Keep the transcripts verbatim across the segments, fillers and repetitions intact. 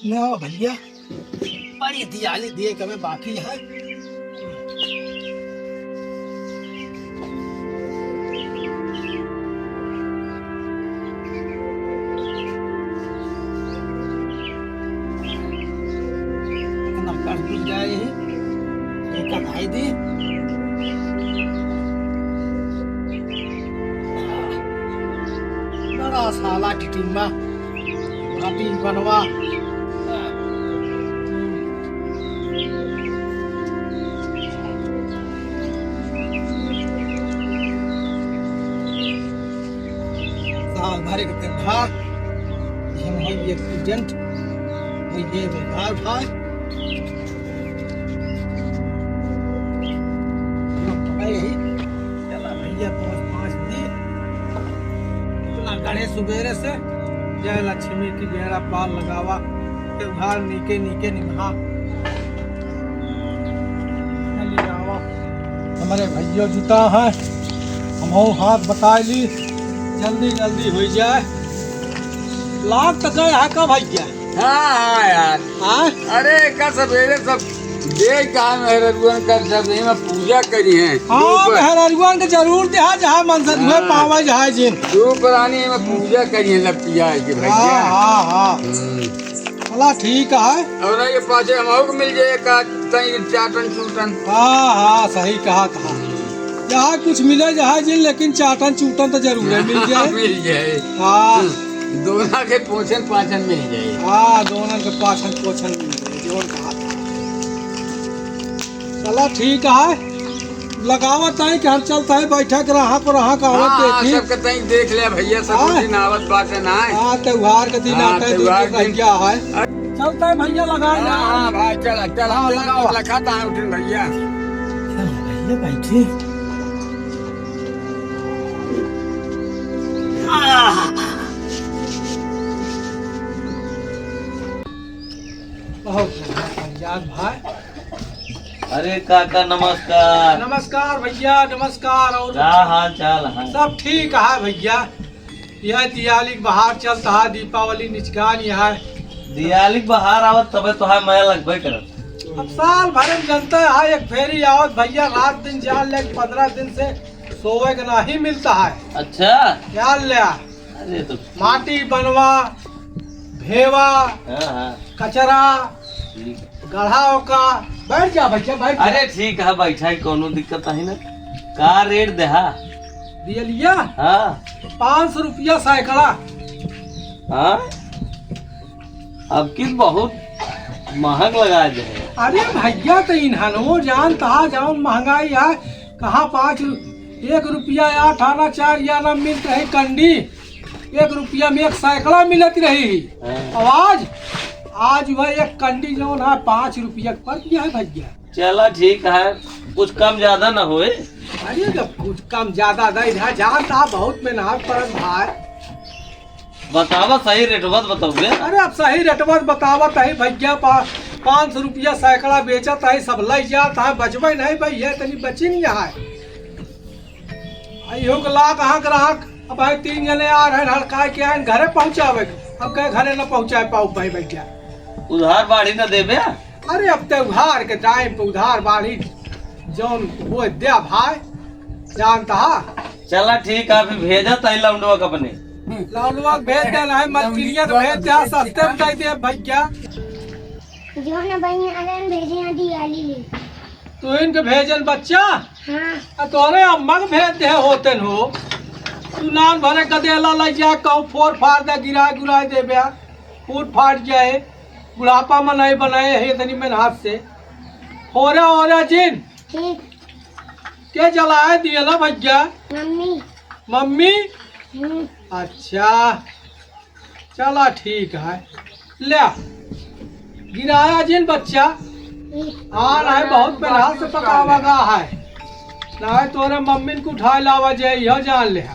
ना भैया, बड़ी दियाली दिए के हमें बाकी है। इतना कर दूर जाए है, एक भाई दी। बड़ा साला टिटिम्मा, माटी बनवा। साल भर के त्योहार, हम हैं ये एजेंट, वो ये बेकार भाई। हम पकड़े यही। चला भैया, पाँच, पाँच दिन। अपना गणेश सुबेरे से जय लक्ष्मी की बेड़ा पार लगावा, त्योहार नीके नीके निभा। चली जावा। हमारे भैया जुटा है, हम हाथ बटाई ली, जल्दी जल्दी हो जाए। लाग तो गए है का भैया? हाँ, हाँ यार। हाँ? अरे, का सवेरे सब दे का मेहररुअन का सब यही में पूजा करी है। हाँ, दो प्रा-, मेहररुअन के जरूर दे, हाँ, जहाँ मन से दुहे हाँ। पावे, जहाँ जिन। दो प्राणी में पूजा करी है, लपटिया के भैया। हाँ, हाँ, हाँ। हम्म। चला, ठीक है। और ये पाछे हम और मिल जाए का तई चाटन चूटन। हाँ, हाँ, सही कहा, कहा। जहाँ कुछ मिले, जहाँ जिन, लेकिन चाटन चूटन तो जरूर है, मिल जाए। मिल जाए। हाँ। हम्म। दोनों के पोछन पाछन मिल जाए। हाँ, दोनों के पाछन पोछन मिल जाए, जोर कहा था। चला, ठीक है, लगावत है कि हम चलता है बैठक रहा पर रहा का आवत हाँ, हाँ, देखी। सबके तई देख ले भैया, सब हाँ। दिन आवत बाटे ना। हाँ, त्योहार के दिन हाँ, आते हैं, त्योहार दिन दिन। क्या है? अरे चलता है भैया, लगा हाँ, यार। हाँ, भाई, चला, चला, हाँ, चला, लगाओ। लखा था उठिन भैया। चलो भैया, बैठे। बहुत बढ़िया, पंजाब भाई। अरे काका नमस्कार। नमस्कार भैया, नमस्कार। और का हाल चाल है? सब ठीक है भैया। यह दियाली के बहार चलता है, दीपावली निचकान यह है। दियाली के बहार आवत तबे तो है, मया लगबे करत। अब साल भर में जनता है, एक फेरी आवत भैया, रात दिन जान ले, पन्द्रह दिन से सोवे के नहीं मिलता है। अच्छा। जान ले। अरे तो माटी बनवा, भेवा, हाँ, हाँ। कचरा, ठीक। गढ़ा ओका। बैठ जा भैया, बैठ जा। अरे ठीक है, बैठा ही, कोनो दिक्कत नहीं ना। का रेट देहा? दियलिया? हाँ। पाँच सौ रुपया सैकड़ा। हाँ? अब की बहुत महंग लगा दे। अरे भैया, तो इन्हनो जानता है, जौन महंगाई है, कहाँ पाँच रु-, एक रुपया आठ आना, चार आना मिलत रही कंडी, एक रुपया में एक सैकड़ा मिलत रही। हाँ। और आज, आज वह एक कंडी जौन है, पाँच रुपया के पड़ गया है भैया। चला ठीक है, कुछ कम ज्यादा ना होए। अरे जब कुछ कम ज्यादा नहीं है, जानता बहुत मेहनत पड़त भाई। बतावा सही रेटवा त बताओगे। अरे अब सही रेटवा त बतावत है भैया, पा-, पाँच सौ रुपया सैकड़ा बेचत है, सब लइ जात है, बचबे नहीं भैया, तनी बचिन है। आ इहो के ला कहाँ ग्राहक, अब है तीन जने आ रहे, हड़काए के आए, घरे पहुँचावे, अब कहे घरे न पहुँचाए पाओ भाई भैया। उधार बाढ़ी न देबे? अरे अब त्योहार के टाइम पे उधार बाढ़ी जौन वो द्या भाई, जानता हा? चला ठीक है, अभी भेजत है लौंडवा के अपने। लौंडवा के भेज दे, नहीं मलकिनिया के भेज दे, सस्ते में दे दे भैया। जो ना बहिन आलन भेजे हैं दियाली ले। तू इनके भेजन बच्चा? हाँ। आ तोरे अम्मा के भेज दे होतन हो। तू नान भरे गदेला लइ जा, कहूँ फोर फार दे, गिराए गुराए देबे, फूट फाट जाए। बुढ़ापा में नहीं बनाए है इतनी मेहनत से। हो रहा, हो रहा जिन। ठीक। के जलाए दिए ना भैया? मम्मी। मम्मी? हम्म। अच्छा, चला ठीक है। ले, गिराया जिन बच्चा। ठीक। आ रहा है, बहुत मेहनत से पकावा गा है। ना है तोरे मम्मी को उठाए लावा जाए, यह जान ले।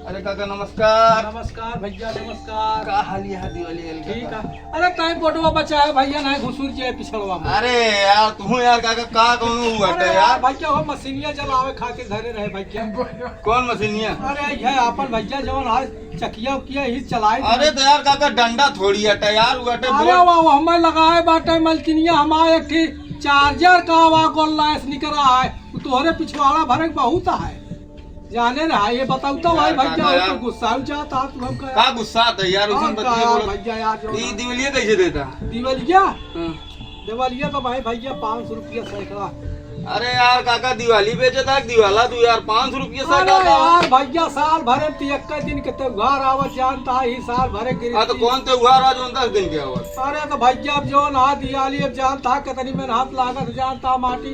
अरे काका नमस्कार। नमस्कार भैया, नमस्कार। का हाल है दिवाली वाली ठीक काका? है। अरे टाइम फोटोवा बचा है भैया, नहीं घुसुर जाए पिछड़वा में। अरे यार तू यार काका का कौन हुआ अरे था यार यार? भैया वो मशीनिया चलावे खातिर धरे रहे भैया। कौन मशीनिया? अरे यह अपन भैया जवन है चकिया उकिया ही चलाई। अरे तो यार काका, डंडा थोड़ी अटे यार, उ अटे अरे बोल। वाह, वाह, हमें लगाए बाटे मलकिनिया, हमारे एक ठी चार्जर का आवा गोल्ला ऐस निकरा है, उ तोहरे पिछवाड़ा भरे के बहुत है। जाने रहा, ये बताऊ तो यार भाई भैया, काका हो यार। तो गुस्सा हो जाता, तू हम का का गुस्सा आता है यार, और उसन का बतिया यार बोलत। भैया यार, जो ई ना। दिवलिया कैसे देता? दिवलिया? हाँ। दिवालिया तो भाई भैया पाँच सौ रुपया सैकड़ा। अरे यार काका, दिवाली बेचत है, दिवाला तू यार, पाँच सौ रुपया अरे सैकड़ा का? यार भैया, साल भरे में तो एक दिन के त्योहार आवत जानता है, ही साल भरे गिरी। हाँ, तो कौन त्योहार आज उन दस दिन के आवत? अरे तो भैया, अब जो ना दिवाली, अब जानता है कितनी मेहनत लागत, जानता है, माटी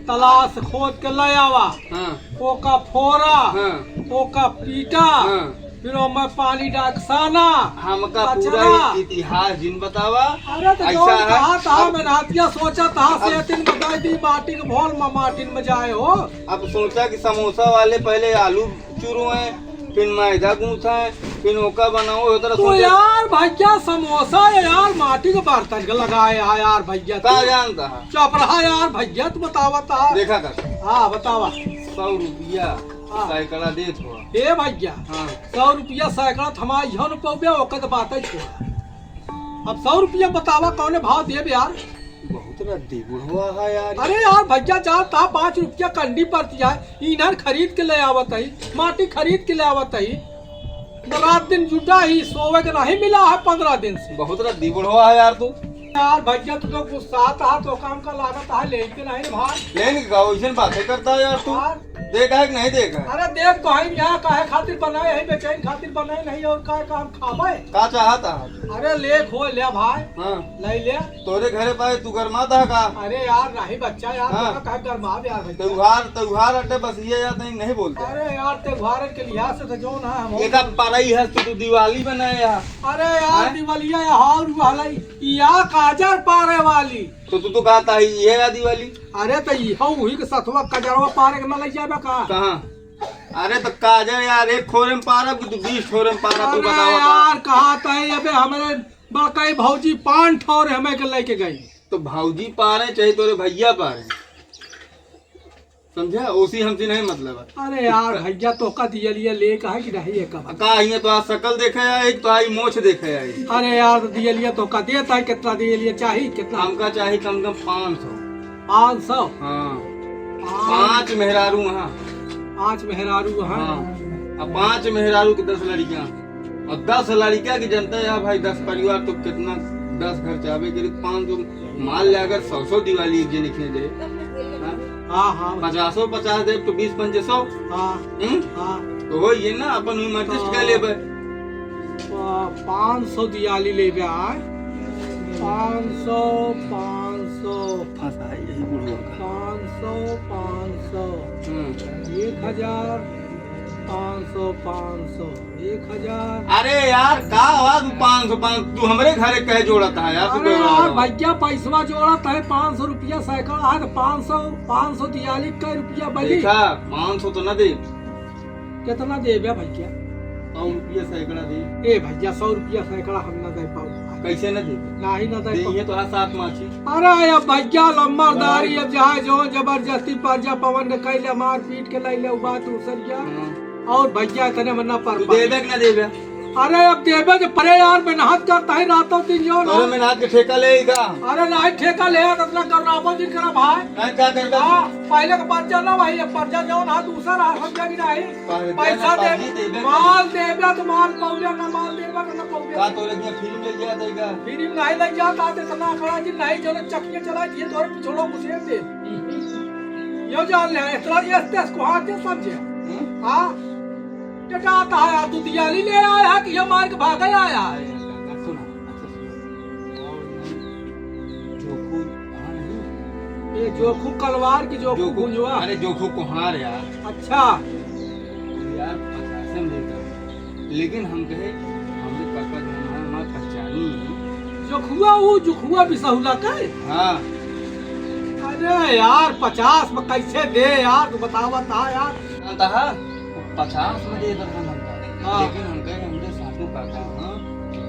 तलाश खोद के ले आवा, हाँ। ओका फोरा, हाँ। ओका पीटा, हाँ। फिर ओमे पानी डाकसाना, हमका पूरा कचरा। इतिहास जिन बतावा। अरे तो ऐसा जौन है, कहा था, अब मैं रातिया सोचा था, हाँ। से दिन बताई दी, माटी के भोल में, माटी में जाए हो। अब सोचा कि समोसा वाले पहले आलू चुरुए, फिर मैदा गूंथे, फिर ओका बनाओ, हो तरह तो सोचा। यार भैया, समोसा है यार, माटी के बर्तन के लगाए है यार भैया, का तू जानता है? चुप रहा यार भैया, तू बतावा था। देखा कर। हाँ, बतावा। सौ रुपया हाँ। सैकड़ा देत हो। ए भैया, हाँ। सौ रुपया सैकड़ा थमा इहो न पौबे, ओकर तो बात ही छोड़ा। अब सौ रुपया बतावा, कौने भाव देब यार? बहुत रद्दी बुढ़वा है यार। अरे यार भैया, जा ता पाँच रुपया कंडी पड़ती है, ईंधन खरीद के ले आवत है, माटी खरीद के ले आवत है, रात दिन जुटा ही, सोवे के नहीं मिला है पन्द्रह दिन से। बहुत रद्दी बुढ़वा है यार तू। यार भैया, तू तो गुस्सा था, तो काम का लागत है, लेके नहीं रे भाई। लेने का वैसन बातें करता है यार तू। यार। देखा है कि नहीं देखा है? अरे देख तो है, यहाँ काहे खातिर बनाए है, बेचैन खातिर बनाए नहीं, और का काम खाबे? का चाहता है? अरे ले खो ले भाई। हाँ। ले ले। तोरे घरे पाए तू गरमाता है का? अरे यार नहीं बच्चा यार, हाँ। तोरा काहे गरमावे यार भैया? त्योहार, त्योहार अटे बस ये यार नहीं, नहीं बोलते। अरे यार त्योहार के लिहाज से तो जो ना हम एक अब परई है तू, तू दिवाली बनाए है। अरे यार हैं? दिवालिया यहाँ और वाला या काजर पारे वाली। तो तू तो कहता है ये या दिवाली। अरे तो इहो उही के सथवा कजरवा पारे के न लइ जाबे का? कहाँ? अरे तो काजर यार, एक ठोरे में पारब कि तू बीस ठोरे में पारब, तू अरे बतावा का? यार, कहा तई अबे हमरे बड़काई भौजी पान ठोरे हमें के लेके गई। तो भौजी पारे चाहे तोरे भैया पारे, समझा? उसी हमसे नहीं मतलब है। अरे यार भैया, तोका दियलिया ले कहा कि नहीं है कब? का हियाँ तो आज शकल देखे आई, तो आई मोछ देखे आई। अरे यार, दियलिया तोका देता है, कितना दियलिया चाही, कितना? हमका चाही कम से कम पाँच सौ। पाँच सौ? हाँ। पाँच पाँच मेहरारू वहाँ। पाँच मेहरारू वहाँ? हाँ। अब पाँच मेहरारू के दस लड़कियाँ। और दस लड़कियाँ की जनता है भाई, दस परिवार तो कितना, दस घर चाहबे करी, पाँच सौ। मान ले अगर सौ सौ दिवाली एक जने खींच दे, हाँ? हाँ, हाँ। पचासो पचास दे तो बीस पंचे सौ। हाँ। हम्म? हाँ। तो हो ये ना, अपन उही में adjust कर लेबे। पा-, पाँच सौ दियाली लेबे आय। पाँच सौ, पाँच सौ। फंसा है यही बुढ़वा का। पाँच सौ, पाँच सौ। हम्म। एक हजार, पाँच सौ, पाँच सौ, एक हजार। अरे यार, का आवाज पाँच सौ, पाँच सौ? तू हमरे घरे कहे जोड़त है यार, तू अरे बेवड़ा यार, वाला। भैया, पैसवा जोड़त है, पाँच सौ रुपया सैकड़ा है, तो पाँच सौ, पाँच सौ दियाली कै रुपया बनी? देखा, पाँच सौ तो ना दे। कितना देबे भैया? सौ रुपया सैकड़ा दे। ए भैया, सौ रुपया सैकड़ा हम ना दे पाऊ। कैसे ना दे? नाही ना दे दे, पाऊ। ये तो है सात माछी। अरे अब भैया, लम्बरदारी, अब जहाँ जो जबरदस्ती पर जा पवन के कैले मारपीट के लैले, उ बात दूसर गया। हाँ। और भैया इतने में ना पर तू पाए। देबे कि ना देबे? अरे अब देबे के परे यार, मेहनत करता है रातों दिन जो ना। अरे मेहनत के ठेका ले का? अरे नाही ठेका ले यार, इतना करनाबो जिन करा भाई। नहीं, क्या करबे? हाँ, पहले का पर्चा ना भाई, अब पर्चा जो ना दूसरा रहा, समझा कि नहीं? पहले पैसा ना दे, पाजी देबे माल देबे तो माल पौबे, ना माल देबे तो ना पौबे। का तोरे के फिल्म ले गया देगा? फिल्म नहीं ले जाता, तो इतना खड़ा जी नहीं, जो चकिया चला दिए, तोरे पिछोड़ा घुसे दे। यो जान ले, इतना ये तेज को हाथ दे समझे। हम्म? हाँ? ये कहता है, तू दियाली ले आया है कि ये मार के भागे आया है? सुना, अच्छा सुना। जोखू, हाँ नहीं। ये जोखू कलवार की जोखू जोखू, गुंजवा? अरे जोखू कोहार यार। अच्छा। यार, पचासे में देता। लेकिन हम कहे, हमरे काका जो है, हमार पहचानी है। जोखुआ, वो जोखुआ बिसहुला का है? हाँ। अरे यार, पचास में कैसे दे यार, तू बतावा था यार। जानता है, वो पचास में दे दे हमका। हाँ। लेकिन हम कहे, हमरे साधु काका, हाँ,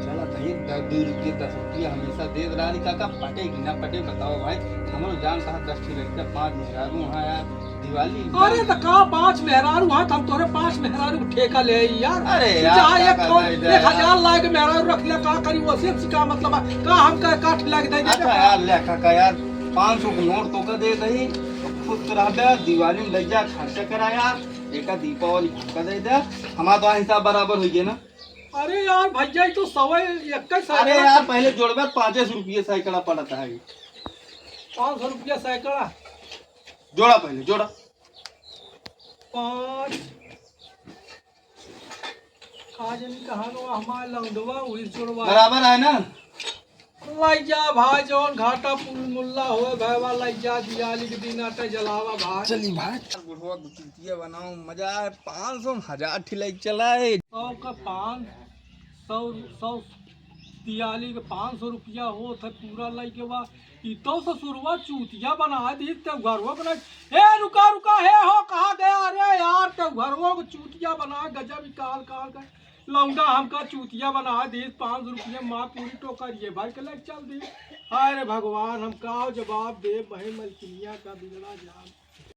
चला कहीं दस, दो रुपये, दस रुपये हमेशा दे रहा, काका पटे कि ना पटे, बताओ भाई। हम जानता है, दस ठे लड़का, पाँच मेहरारू, हाँ यार। दिवाली अरे तो का पाँच मेहरारू हाँ, हम तोरे पाँच मेहरारू के ठेका ले आई यार। अरे तू यार, चाहे का एक करता ठो, है इधर एक हजार यार? लाए के मेहरारू रख ले, का करी? वो से का मतलब है? का हम का, का ठेला के दे दे अच्छा का? यार, ले काका यार, पाँच सौ के नोट तो का दे दही, खुश रहबे, दिवाली में ले जा खर्चा करा यार, एका दीपावली हमका दे दे, हमारा तो हिसाब बराबर हो गया ना। अरे यार भैया, ये तो सवा इक्कीस अरे सैकड़ा। यार, पहले जोड़बे, पाँचे सौ रुपये सैकड़ा पड़ता है। पाँच सौ रुपया सैकड़ा। जोड़ा पहले, जोड़ा। पाँच। का जानी कहाँ गवा हमार लौंडवा, वही जोड़वा। बराबर है ना? लइ जा भाई, जौन घाटा पुल मुल्ला होए भैवा, लइ जा, दियाली के दिन आटा जलावा भाई। चली भाई। बुढ़वा गुचुतिया बनाओ, मजा आए। पाँच सौ में हजार ठिलाई चलाए। सौ का पाँच, सौ, सौ, दियाली के पाँच सौ रुपया होत है, पूरा लइ के बा। ई तो ससुरवा चूतिया बना दी, ते घरवा बना। ए, रुका, रुका, हे हो, कहाँ गया? अरे यार, ते घरवा को चूतिया बना, गजब ही काल, काल का। लौंडा हमका चूतिया बना दी, पाँच सौ रुपया माँ पूरी टोकरिए भर के लेके चल दी। हाय रे भगवान, हम का जवाब दे, बहे मलकिनिया का बिगड़ा जान।